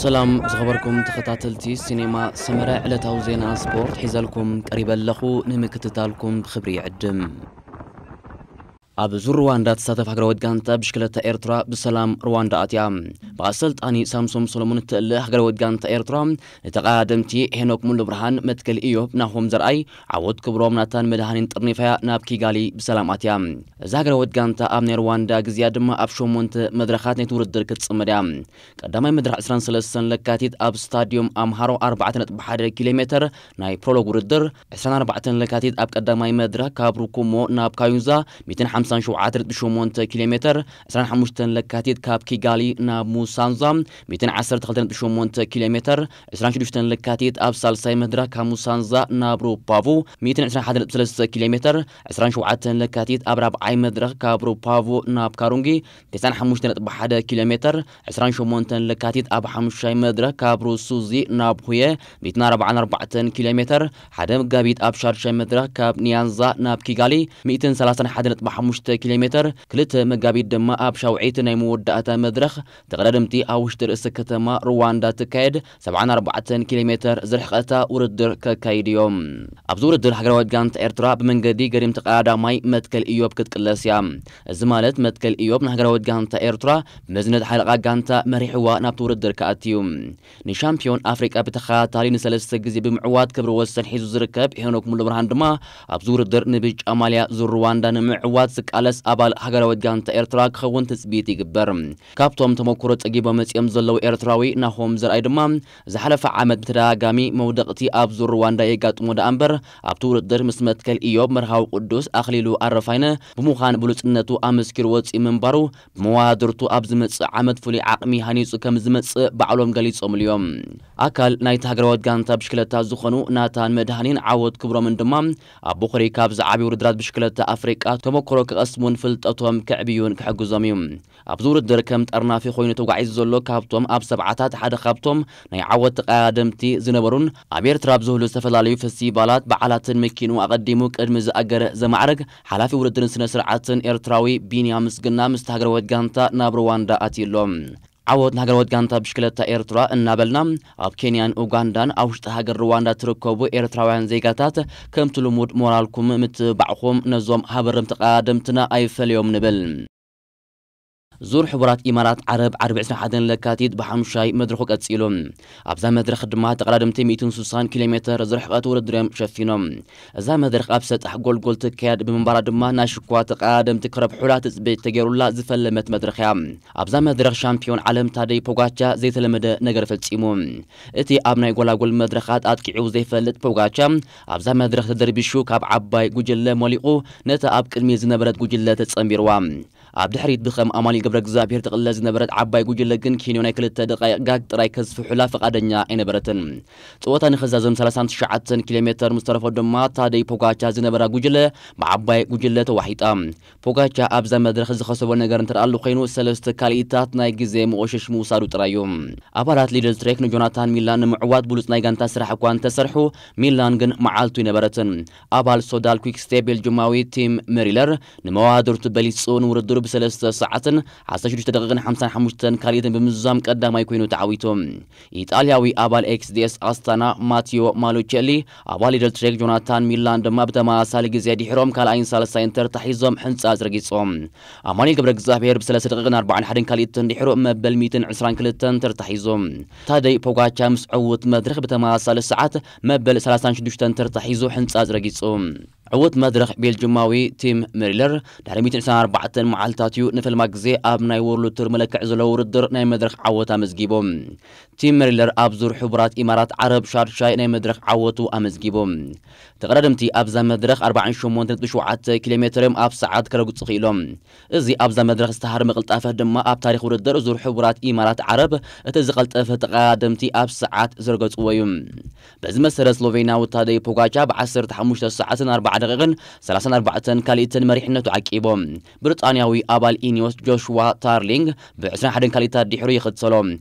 ሰላም ዝኸበርኩም ተኸታተልቲ ሲኔማ ሰመረ፣ ዕለታዊ ዜና ስፖርት ሒዘልኩም ቀሪበ ኣለኹ። ንምክትታልኩም ብኽብሪ ይዕድም። ኣብ ዙር ሩዋንዳ ትሳተፍ ሃገራዊት ጋንታ ብሽክለታ ኤርትራ ብሰላም ሩዋንዳ ኣትያ። ብኣሰልጣኒ ሳምሶም ሰሎሞን እትእለ ሃገራዊት ጋንታ ኤርትራ ንተቐዳደምቲ ሄኖክ ሙሉብርሃን፣ መትከል ኢዮብ፣ ናሆም ዘርኣይ፣ ዓወት ክብሮም፣ ናታን መድሃኒን ጥርኒፋያ ናብ ኪጋሊ ብሰላም ኣትያ። እዛ ሃገራዊት ጋንታ ኣብ ናይ ሩዋንዳ ግዜያ ድማ ኣብ ሸሞንተ መድረኻት ናይቲ ውድድር ክትጽመድ እያ። ቀዳማይ መድረኽ ዕስራን ሰለስተን ለካቲት ኣብ ስታድዮም ኣምሃሮ ኣርባዕተ ነጥቢ ሓደ ኪሎ ሜተር ናይ ፕሮሎግ ውድድር፣ ዕስራን ኣርባዕተን ለካቲት ኣብ ቀዳማይ መድረኽ ካብ ሩኩሞ ናብ ካዩንዛ ሚእትን ሓምሳን ሸውዓተ ነጥቢ ሸሞንተ ኪሎ ሜተር፣ ዕስራን ሓሙሽተን ለካቲት ካብ ኪጋሊ ናብ ሙሳንዛ ሚእትን ዓሰርተ ክልተ ነጥቢ ሸሞንተ ኪሎ ሜተር፣ ዕስራን ሽዱሽተን ለካቲት ኣብ ሳልሳይ መድረኽ ካብ ሙሳንዛ ናብ ሩፓቡ ሚእትን ዕስራን ሓደን ነጥቢ ሰለስተ ኪሎ ሜተር፣ ዕስራን ሸውዓተን ለካቲት ኣብ ራብዓይ መድረኽ ካብ ሩፓቡ ናብ ካሩንጊ ተስዓን ሓሙሽተ ነጥቢ ሓደ ኪሎ ሜተር፣ ዕስራን ሸሞንተን ለካቲት ኣብ ሓሙሻይ መድረኽ ካብ ሩሱዚ ናብ ሁየ ሚእትን ኣርባዓን ኣርባዕተን ኪሎ ሜተር፣ ሓደ መጋቢት ኣብ ሻድሻይ መድረኽ ካብ ኒያንዛ ናብ ኪጋሊ ሚእትን ሰላሳን ሓደ ነጥቢ ሓሙሽተ ኪሎ ሜተር፣ ክልተ መጋቢት ድማ ኣብ ሻውዒት ናይ መወዳእታ መድረኽ ተቐዳደምቲ ኣብ ውሽጢ ርእሲ ከተማ ሩዋንዳ ትካየድ ሰብዓን ኣርባዕተን ኪሎ ሜተር ዝርሕቐታ ውድድር ከካይዱ እዮም። ኣብዚ ውድድር ሃገራዊት ጋንታ ኤርትራ ብመንገዲ ገዲም ተቐዳዳማይ መትከል ኢዮብ ክትቅለስ እያ። እዚ ማለት መትከል ኢዮብ ንሃገራዊት ጋንታ ኤርትራ ብመዝነት ሓለቓ ጋንታ መሪሕዋ ናብቲ ውድድር ክኣትዩ። ንሻምፒዮን ኣፍሪቃ ብተኸታታሊ ንሰለስተ ግዜ ብምዕዋት ክብሪ ወሰን ሒዙ ዝርከብ ሄኖክ ሙሉብርሃን ድማ ኣብዚ ውድድር ንብጫ ማልያ ዙር ሩዋንዳ ንምዕዋት ዝቃለስ ኣባል ሃገራዊት ጋንታ ኤርትራ ክኸውን ትጽቢት ይግበር። ካብቶም ተመኩሮ ጸጊቦም መጺኦም ዘለዉ ኤርትራዊ ናሆም ዘርኣይ ድማ ዝሓለፈ ዓመት ብተደጋጋሚ መውደቕቲ ኣብ ዙር ሩዋንዳ የጋጥሞ ደኣ እምበር ኣብቲ ውድድር ምስ መትከል ኢዮብ፣ መርሃዊ ቅዱስ፣ ኣኽሊሉ ኣረፋይነ ብምዃን ብሉጽነቱ ኣመስኪሩ ወጺኡ ምንባሩ ብመዋድርቱ ኣብ ዝመጽእ ዓመት ፍሉይ ዓቕሚ ሃኒጹ ከም ዝመጽእ ባዕሎም ገሊጾምሉ እዮም። ኣካል ናይቲ ሃገራዊት ጋንታ ብሽክለታ ዝኾኑ ናታን መድሃኒን ዓወት ክብሮምን ድማ ኣብ ቦኸሪ ካብ ዝዓብዩ ውድድራት ብሽክለታ ኣፍሪቃ ተመክሮ ክቐስሙን ፍልጠቶም ከዕብዩን ክሕግዞም እዩ። ኣብዚ ውድድር ከም ጠርናፊ ኮይኑ ተጓዒዙ ዘሎ ካብቶም ኣብ ሰብዓታት ሓደ ካብቶም ናይ ዓወት ተቐዳደምቲ ዝነበሩን ኣብ ኤርትራ ኣብ ዝህሉ ዝተፈላለዩ ፈስቲቫላት፣ በዓላትን መኪኑ ኣቐዲሙ ቅድሚ ዝኣገረ ዘማዕርግ ሓላፊ ውድድርን ስነ ስርዓትን ኤርትራዊ ቢንያም ምስግና ምስቲ ሃገራዊት ጋንታ ናብ ሩዋንዳ ኣትዩ ኣሎ። ዓወት ንሃገራዊት ጋንታ ብሽክለታ ኤርትራ እናበልና ኣብ ኬንያን ኡጋንዳን ኣብ ውሽጢ ሃገር ሩዋንዳ ትርከቡ ኤርትራውያን ዜጋታት ከምቲ ልሙድ ሞራልኩም ምትብባዕኹም ነዞም ሃበርም ተቐዳደምትና ኣይፈለዮም ንብል። ዙር ሕቡራት ኢማራት ዓረብ ዓርቢ ዕስራን ሓደን ለካቲት ብሓሙሻይ መድረኹ ቀጺሉ። ኣብዛ መድረኽ ድማ ተቐዳደምቲ ሚእትን ስሳን ኪሎ ሜተር ዝርሕቐት ውድድር እዮም ሸፊኖም። እዛ መድረኽ ኣብ ሰጣሕ ጎልጎል ትካየድ ብምንባራ ድማ ናሽኳ ተቐዳደምቲ ክረብሑላ ትጽቢት ተገይሩላ ዝፈለመት መድረኽ እያ። ኣብዛ መድረኽ ሻምፒዮን ዓለም ታደይ ፖጋቻ ዘይተለመደ ነገር ፈጺሙ። እቲ ኣብ ናይ ጎላጎል መድረኻት ኣጥቂዑ ዘይፈልጥ ፖጋቻ ኣብዛ መድረኽ ተደርቢሹ ካብ ዓባይ ጉጅለ ሞሊቑ ነታ ኣብ ቅድሚት ዝነበረት ጉጅለ ተጸንቢርዋ። ኣብ ድሕሪት ብኸም ኣማኑኤል ገብረ እግዚኣብሔር ትቕለ ዝነበረት ዓባይ ጉጅለ ግን ኬንዮ ናይ ክልተ ደቃይቕ ጋግ ጥራይ ከስፍሑላ ፍቓደኛ ኣይነበረትን። ጸወታ ንኸዛዘም ሰላሳን ትሽዓተን ኪሎ ሜተር ምስ ተረፎ ድማ ታደይ ፖጋቻ ዝነበራ ጉጅለ ብዓባይ ጉጅለ ተዋሒጣ። ፖጋቻ ኣብዛ መድረኽ ዝኸሰቦ ነገር እንተ ኣሎ ኮይኑ ሰለስተ ካልኢታት ናይ ግዜ መቆሸሽ ምውሳዱ ጥራይ እዩ። ኣባላት ሊድል ትሬክ ንጆናታን ሚላን ንምዕዋት ብሉጽ ናይ ጋንታ ስራሕ እኳ እንተሰርሑ፣ ሚላን ግን መዓልቱ ኣይነበረትን። ኣባል ሶዳል ኩክስቴ ቤልጅማዊ ቲም መሪለር ንመዋድርቱ በሊጹ ንውድድሩ ብሰለስተ ሰዓትን ዓሰርተ ሽዱሽተ ደቂቕን ሓምሳን ሓሙሽተን ካልኢትን ብምዝዛም ቀዳማይ ኮይኑ ተዓዊቱ። ኢጣልያዊ ኣባል ኤክስዲኤስ ኣስታና ማቲዮ ማሉቼሊ፣ ኣባል ሊድል ትሬክ ጆናታን ሚላን ድማ ብተመሳሳሊ ግዜ ድሕሮም ካልኣይን ሳልሳይን ተርታ ሒዞም ሕንጻጽ ረጊጾም። ኣማኑኤል ገብረ እግዚኣብሔር ብሰለስተ ደቂቕን ኣርባዓን ሓደን ካልኢትን ድሕሩ መበል ሚእትን ዕስራን ክልተን ተርታ ሒዙ። ታደይ ፖጋቻ ምስ ዕዉት መድረኽ ብተመሳሳሊ ሰዓት መበል ሰላሳን ሽዱሽተን ተርታ ሒዙ ሕንጻጽ ረጊጹ። ዕዉት መድረኽ ቤልጅማዊ ቲም መሪለር ድሕሪ ሚእትን ዕስራን ኣርባዕተን መዓልታት እዩ ንፈልማ ግዜ ኣብ ናይ ወርልድ ቱር መለክዕ ዘለዎ ውድድር ናይ መድረኽ ዓወት ኣመዝጊቡ። ቲም መሪለር ኣብ ዙር ሕቡራት ኢማራት ዓረብ ሻድሻይ ናይ መድረኽ ዓወቱ ኣመዝጊቡ። ተቐዳደምቲ ኣብዛ መድረኽ ኣርባዓን ሸሞንተን ነጥቢ ሸውዓተ ኪሎ ሜተር እዮም ኣብ ሰዓት ከረግጹ ክኢሎም። እዚ ኣብዛ መድረኽ ዝተሃርመ ቅልጣፈ ድማ ኣብ ታሪኽ ውድድር ዙር ሕቡራት ኢማራት ዓረብ እቲ ዝቐልጠፈ ተቐዳደምቲ ኣብ ሰዓት ዝረገጽዎ እዩ። በዚ መሰረት ስሎቬንያዊ ታደይ ፖጋቻ ብ ዓሰርተ ሓሙሽተ ሰዓትን ኣርባዓን ደቂቕን ሰላሳን ኣርባዕተን ካልኢትን መሪሕነቱ ዓቂቡ። ብሪጣንያዊ ኣባል ኢኒዮስ ጆሽዋ ታርሊንግ ብ ዕስራን ሓደን ካልኢታት ድሕሩ ይኽተሎ።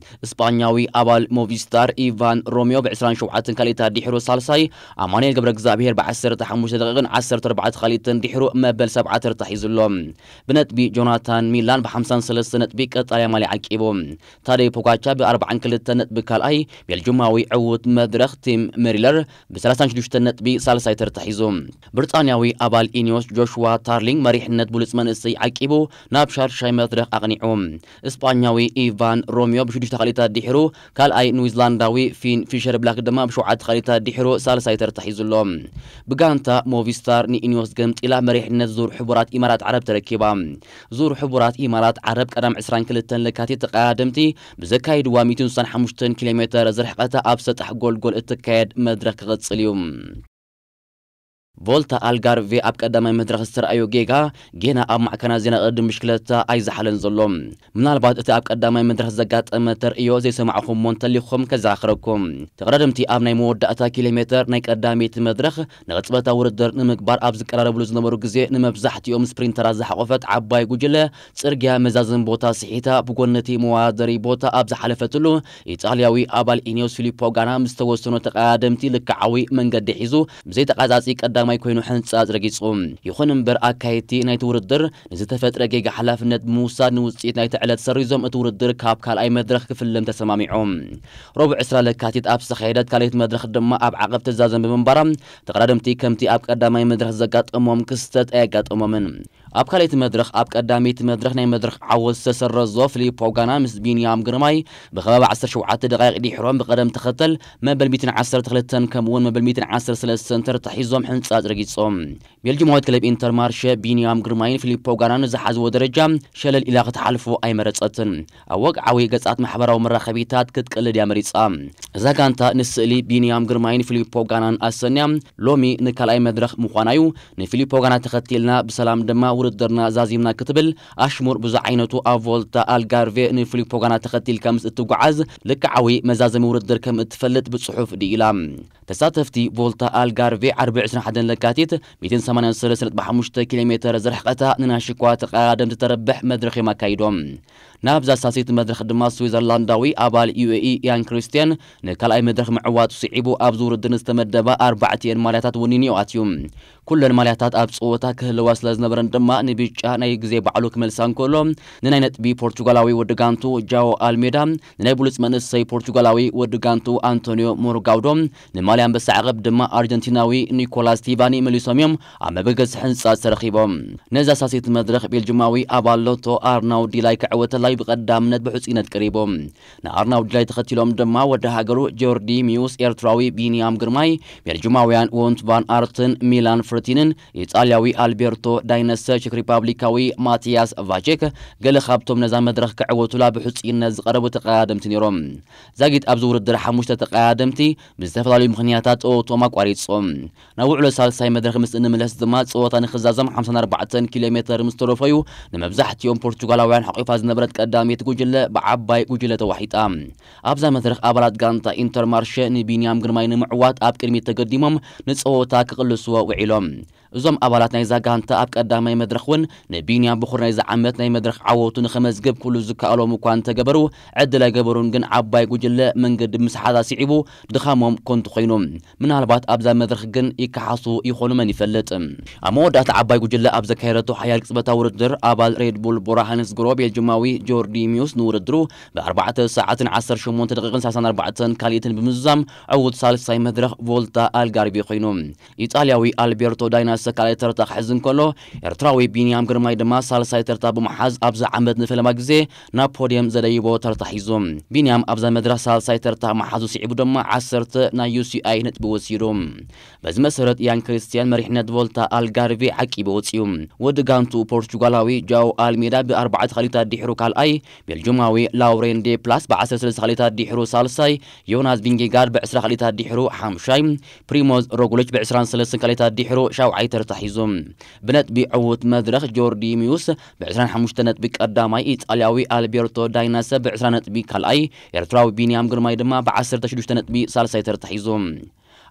እስጳኛዊ ኣባል ሞቪስታር ኢቫን ሮሚዮ ብ ዕስራን ሸውዓተን ካልኢታት ድሕሩ ሳልሳይ፣ ኣማኑኤል ገብረ እግዚኣብሔር ብ ዓሰርተ ሓሙሽተ ደቂቕን ዓሰርተ ኣርባዕተ ካልኢትን ድሕሩ መበል ሰብዓ ተርታ ሒዙ ኣሎ። ብነጥቢ ጆናታን ሚላን ብ ሓምሳን ሰለስተ ነጥቢ ቀጣልያ ማልያ ዓቂቡ። ታደይ ፖጋቻ ብ ኣርባዓን ክልተን ነጥቢ ካልኣይ፣ ቤልጁማዊ ዕዉት መድረኽ ቲም ሜሪለር ብ ሰላሳን ሽዱሽተን ነጥቢ ሳልሳይ ተርታ ሒዙ። ብሪጣንያዊ ኣባል ኢኒዮስ ጆሽዋ ታርሊንግ መሪሕነት ብሉጽ መንእሰይ ዓቂቡ ናብ ሻድሻይ መድረኽ ኣቕኒዑ። እስጳኛዊ ኢቫን ሮሚዮ ብሽዱሽተ ካልኢታት ድሕሩ ካልኣይ፣ ኒውዚላንዳዊ ፊን ፊሸር ብላክ ድማ ብሸውዓተ ካልኢታት ድሕሩ ሳልሳይ ተርታ ሒዙ ኣሎ። ብጋንታ ሞቪስታር ንኢኒዮስ ገምጢላ መሪሕነት ዙር ሕቡራት ኢማራት ዓረብ ተረኪባ። ዙር ሕቡራት ኢማራት ዓረብ ቀዳም ዕስራን ክልተን ለካቲት ተቐዳደምቲ ብዘካይድዋ ሚእትን ስሳን ሓሙሽተን ኪሎ ሜተር ዝርሕቐታ ኣብ ሰጣሕ ጎልጎል እትካየድ መድረኽ ክቕጽል እዩ። ቮልታ ኣልጋርቬ ኣብ ቀዳማይ መድረኽ ዝተረኣዮ ጌጋ ጌና ኣብ ማዕከናት ዜና ቅድድም ብሽክለታ ኣይዝሓለን ዘሎ። ምናልባት እቲ ኣብ ቀዳማይ መድረኽ ዘጋጠመ ተርእዮ ዘይሰማዕኹሞ እንተሊኹም ከዘኻኽረኩም። ተቐዳደምቲ ኣብ ናይ መወዳእታ ኪሎ ሜተር ናይ ቀዳመይቲ መድረኽ ንቕጽበታዊ ውድድር ንምግባር ኣብ ዝቀራረብሉ ዝነበሩ ግዜ ንመብዛሕትኦም ስፕሪንተራት ዝሓቖፈት ዓባይ ጉጅለ ጽርግያ መዛዘሚ ቦታ ስሒታ ብጎኒ እቲ መወዳደሪ ቦታ ኣብ ዝሓለፈትሉ ኢጣልያዊ ኣባል ኢኒዮስ ፊሊፖ ጋና ምስ ተወሰኑ ተቐዳደምቲ ልክዓዊ መንገዲ ሒዙ ብዘይተቓጻጺ ቀዳማይ ኮይኑ ሕንጻጽ ረጊጹ። ይኹን እምበር ኣካየድቲ ናይቲ ውድድር ንዝተፈጥረ ጌጋ ሓላፍነት ብምውሳድ ንውጽኢት ናይቲ ዕለት ሰሪዞም እቲ ውድድር ካብ ካልኣይ መድረኽ ክፍለም ተሰማሚዖም። ረቡዕ ዕስራ ለካቲት ኣብ ዝተኻየደት ካልኣይቲ መድረኽ ድማ ኣብ ዓቐብ ትዛዘም ብምንባራ ተቐዳደምቲ ከምቲ ኣብ ቀዳማይ መድረኽ ዘጋጠሞም ክስተት ኣየጋጠሞምን። ኣብ ካልኣይቲ መድረኽ ኣብ ቀዳመይቲ መድረኽ ናይ መድረኽ ዓወት ዝተሰረዞ ፊሊፖ ጋና ምስ ቢንያም ግርማይ ብኸባቢ ዓሰርተ ሸውዓተ ደቃይቕ ድሕሮም ብቐደም ተኸተል መበል ሚእትን ዓሰርተ ክልተን ከምኡውን መበል ሚእትን ዓሰርተ ሰለስተን ተርታ ሒዞም ሕንጻጽ ረጊጾም። ቤልጅማዊት ክለብ ኢንተርማርሸ ቢንያም ግርማይን ፊሊፖ ጋናን ዝሓዝዎ ደረጃ ሸለል ኢላ ክትሓልፎ ኣይመረጸትን። ኣብ ወግዓዊ ገጻት ማሕበራዊ መራኸቢታት ክትቅልድ እያ መሪጻ። እዛ ጋንታ ንስእሊ ቢንያም ግርማይን ፊሊፖ ጋናን ኣሰንያ ሎሚ ንካልኣይ መድረኽ ምዃናዩ። ንፊሊፖ ጋና ተኸቲልና ብሰላም ድማ ውድድርና ዛዚምና ክትብል ኣሽሙር ብዙ ዓይነቱ ኣብ ቮልታ ኣልጋርቬ ንፊሊፖ ጋና ተኸቲልካ ምስ እትጓዓዝ ልክዓዊ መዛዘሚ ውድድር ከም እትፈልጥ ብጽሑፍ ድኢላ። ተሳተፍቲ ቮልታ ኣልጋርቬ ዓርቢ ዕስራን ሓደን ለካቲት ሚእትን ሰማንያን ሰለስተ ነጥቢ ሓሙሽተ ኪሎ ሜተር ዝርሕቐታ ንናሽኳ ተቐዳደምቲ ተረብሕ መድረኽ እዮም ኣካይዶም። ናብዛ ሳሲት መድረኽ ድማ ስዊዘርላንዳዊ ኣባል ዩ ኤ ኢ ኢያን ክሪስቲያን ንካልኣይ መድረኽ ምዕዋቱ ስዒቡ ኣብዚ ውድድር ንዝተመደባ ኣርባዕቲኤን ማልያታት ወኒኑ እዩ ኣትዩ። ኩለን ማልያታት ኣብ ጸወታ ክህልዋ ስለ ዝነበረን ድማ ንቢጫ ናይ ግዜ ባዕሉ ክመልሳ እንከሎ ንናይ ነጥቢ ፖርቹጋላዊ ወዲ ጋንቱ ጃኦ ኣልሜዳ፣ ንናይ ብሉጽ መንእሰይ ፖርቹጋላዊ ወዲ ጋንቱ ኣንቶኒዮ ሞርጋውዶ፣ ንማልያ ኣንበሳ ዓቐብ ድማ ኣርጀንቲናዊ ኒኮላስ ቲቫኒ መሊሶም እዮም ኣብ መበገሲ ሕንጻጽ ተረኺቦም። ነዛ ሳሲት መድረኽ ቤልጅማዊ ኣባል ሎቶ ኣርናውድ ዲላይ ክዕወተላ እዩ ብቐዳምነት ብሕጹይነት ቀሪቡ። ንኣርናውድ ዲላይ ተኸቲሎም ድማ ወዲ ሃገሩ ጆርዲ ሚዩስ፣ ኤርትራዊ ቢንያም ግርማይ፣ ቤልጅማውያን ወንት ቫን ኣርትን ሚላን ፍርቲንን፣ ኢጣልያዊ ኣልቤርቶ ዳይነሰ፣ ቼክ ሪፓብሊካዊ ማቲያስ ቫቼክ ገለ ካብቶም ነዛ መድረኽ ክዕወቱላ ብሕጹይነት ዝቐረቡ ተቐዳደምቲ ነይሮም። ዛጊት ኣብዚ ውድድር ሓሙሽተ ተቐዳደምቲ ብዝተፈላለዩ ምኽንያታት ጸወትኦም ኣቋሪጾም። ናብ ውዕሎ ሳልሳይ መድረኽ ምስ እንምለስ ድማ ጸወታ ንኽዛዘም ሓምሳን ኣርባዕተን ኪሎ ሜተር ምስ ተረፈዩ ንመብዛሕትኦም ፖርቹጋላውያን ሓቒፋ ዝነበረት ቀዳመይቲ ጉጅለ ብዓባይ ጉጅለ ተዋሒጣ። ኣብዛ መድረኽ ኣባላት ጋንታ ኢንተርማርሸ ንቢንያም ግርማይ ንምዕዋት ኣብ ቅድሚት ተገዲሞም ንጸወታ ክቕልስዎ ውዒሎም። እዞም ኣባላት ናይዛ ጋንታ ኣብ ቀዳማይ መድረኽ እውን ንቢንያም ብኹር ናይዚ ዓመት ናይ መድረኽ ዓወቱ ንኸመዝግብ ኩሉ ዝከኣሎም እኳ እንተገበሩ ዕድል ኣይገበሩን። ግን ዓባይ ጉጅለ መንገዲ ምስሓዛ ስዒቡ ድኻሞም ኮንቱ ኮይኑ። ምናልባት ኣብዛ መድረኽ ግን ይከሓሱ ይኾኑ መን ይፈልጥ። ኣብ መወዳእታ ዓባይ ጉጅለ ኣብ ዘካየደቶ ሓያል ቅጽበታዊ ውድድር ኣባል ሬድ ቡል ቦራ ሃንስ ግሮ ቤልጅማዊ ጆርዲ ሚዩስ ንውድድሩ ብ ኣርባዕተ ሰዓትን ዓሰርተ ሸሞንተ ደቂቕን ሰላሳን ኣርባዕተን ካልኢትን ብምዝዛም ዕዉት ሳልሳይ መድረኽ ቮልታ ኣልጋርቬ ኮይኑ። ኢጣልያዊ ኣልቤርቶ ዳይናሰ ካልኣይ ተርታ ክሕዝ እንከሎ፣ ኤርትራዊ ቢንያም ግርማይ ድማ ሳልሳይ ተርታ ብምሓዝ ኣብዚ ዓመት ንፈለማ ግዜ ናብ ፖድየም ዘደይቦ ተርታ ሒዙ። ቢንያም ኣብዛ መድረኽ ሳልሳይ ተርታ ምሓዙ ስዒቡ ድማ ዓሰርተ ናይ ዩ ሲ ኣይ ነጥቢ ወሲዱ። በዚ መሰረት ኢያን ክሪስቲያን መሪሕነት ቮልታ ኣልጋርቬ ዓቂቡ ወጺኡ። ወዲ ጋንቱ ፖርቹጋላዊ ጃኦ ኣልሜዳ ብኣርባዕተ ካልኢታት ድሕሩ ካልኣይ፣ ቤልጁማዊ ላውሬን ዴ ፕላስ ብዓሰርተ ሰለስተ ካልኢታት ድሕሩ ሳልሳይ፣ ዮናስ ቪንጌጋርድ ብዕስራ ካልኢታት ድሕሩ ሓምሻይ፣ ፕሪሞዝ ሮግሊች ብዕስራን ሰለስተን ካልኢታት ድሕሩ ሻውዓይ ተርታ ሒዙ። ብነጥቢ ዕዉት መድረኽ ጆርዲ ሚዩስ ብዕስራን ሓሙሽተ ነጥቢ ቀዳማይ፣ ኢጣልያዊ ኣልቤርቶ ዳይናሰ ብዕስራ ነጥቢ ካልኣይ፣ ኤርትራዊ ቢንያም ግርማይ ድማ ብዓሰርተ ሽዱሽተ ነጥቢ ሳልሳይ ተርታ ሒዙ።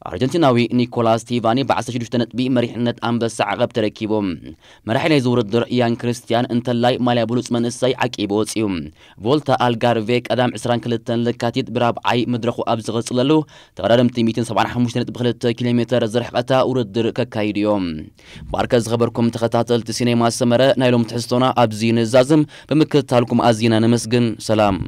ኣርጀንቲናዊ ኒኮላስ ቲቫኒ ብ16 ነጥቢ መሪሕነት ኣንበሳ ዓቐብ ተረኪቡ። መራሒ ናይዚ ውድድር ያንግ ክርስቲያን እንተላይ ማልያ ብሉጽ መንእሰይ ዓቂቡ ወጺኡ። ቮልታ ኣልጋርቬ ቀዳም 22 ለካቲት ብራብዓይ መድረኹ ኣብ ዝቕጽለሉ ተቐዳደምቲ 175.2 ኪሎ ሜተር ዝርሕቐታ ውድድር ከካይዱ እዮም። ባርከ ዝኸበርኩም ተኸታተልቲ ሲኔማ ሰመረ ናይ ሎም ትሕዝቶና ኣብዚ ንዛዝም ብምክትታልኩም ኣዚና ነመስግን። ሰላም።